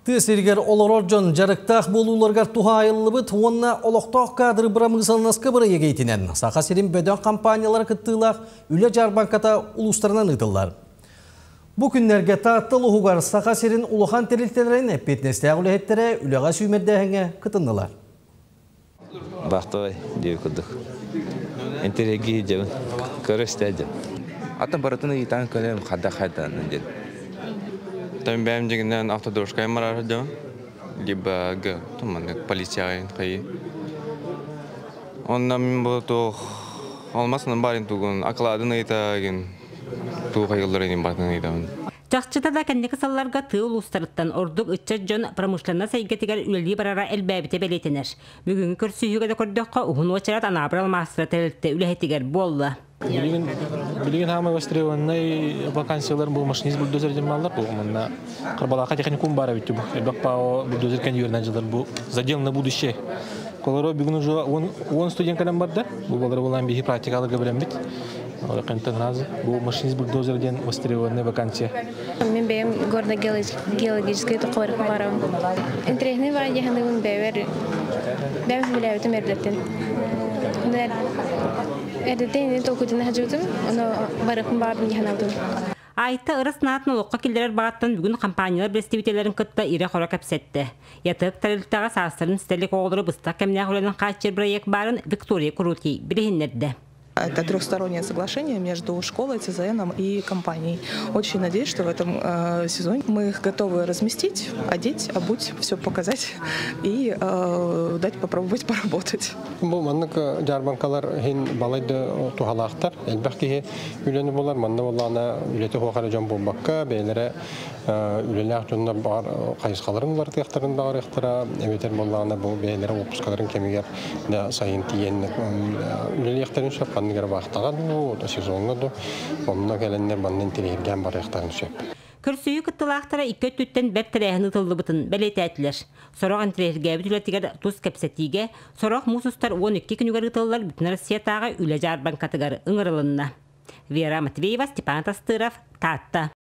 Тыа сиригэр олорор дьон дьарыктаах буолууларыгар туһаайыллыбыт уонна олохтоох кадры бырамыысалынаска бырайыак иитинэн Саха сирин бөдөҥ компаниялара кыттыылаах үлэ дьаарбаҥката улуустарынан ыытыллар. Бу күннэргэ Таатта улууһугар Саха сирин улахан тэрилтэлэрин эппиэтинэстээх үлэһиттэрэ үлэҕэ сүүмэрдээһиҥҥэ кытыннылар. Бахтовай диэби курдук. Интэриэһиргии дьэбин. Көрө истэ дьэ. Атын барытын ыйытаан көрөм хада хайдан диэн. Там бэйэм дьиҥинэн автодорожкайым барар дьон, либо г маннык полицияҕа хайыы. Онно мин бу туох алмасынан баарын тугун акладын ыйытагын туох айылларын иһин батын ыйытабын. Чахчыта да кэнники сылларга тыа улуустарыттан ордук ыччат дьон промышленнас эйгэтигэр үлэлии барара элбээбитэ бэлиэтэнэр. Бүгүҥҥү көрсүһүүгэ да көрдөххө, уһун уочарат Анаабыр алмаастара тэрилтэ үлэһитигэр буолла. Билигин билигин хаамай востребованный вакансиялар бу машинист бульдозер диэн бааллар. Бу манна Харбалаахха техникум баар эбит бу. Элбэх ПАО бульдозер кэн дьылар бу задел на будущее. Колоро бүгүн уже 10 студент кэлэн барда. Бу балары булан биһи практикаларга билэммит. Олохентен разы. Бу машинист бульдозер диэн востребованный вакансия. Мин бэйэм горно-геологическай тоххор барам. Интересный баа дьаһаныбын бэйбэр бэйэм билээбитим эрдэттэн. Эрдэттэн толкуйдана сылдьыбытым, ону барыахпын баҕардым дьаһанабытым. Айта ырыс наатын олоххо киллэрэр баҕаттан бүгүн компаниялар бэрэстэбиитэллэрин кытта ирэ-хоро кэпсэттэ. ЯТЭК тэрилтэҕэ саастарын ситэ илик оҕолору быстах кэмнээх үлэнэн хааччыйар бырайыак баарын Виктория Крутий билиһиннэрдэ. Это трехстороннее соглашение между школой, ЦЗНом и компанией. Очень надеюсь, что в этом сезоне мы их готовы разместить, одеть, обуть, все показать и дать попробовать поработать. Бу маннык дьаарбаҥкалар иһин балайда туһалаахтар. Элбэх киһи үлэни булар, манна буоллаҕына үлэтэ суох эрэ дьон буолбакка, бэйэлэрэ үлэлээх дьоннор баҕар хайысхаларын уларытыахтарын баҕарыахтара, эбэтэр буоллаҕына бу бэйэлэрэ уоппускаларын кэмигэр да сайын тиийэн үлэлиэхтэрин сөп, ханнык эрэ вахтаҕа дуу, сезоҥҥа дуу, онно кэлэннэр манна интэриэһиргээн барыахтарын сөп. Көрсүһүү кыттыылаахтара икки өттүттэн бэрт тэрээһин ыытыллыбытын бэлиэтээтилэр. Сорох интэриэһиргээбит үлэтигэр тус кэпсэтиигэ, сорох муус устар 12 күнүгэр ыытыллар Бүтүн Россиятааҕы үлэ дьаарбаҥкатыгар ыҥырылынна. Вера Матвеева, Степан Тастыров, Таатта.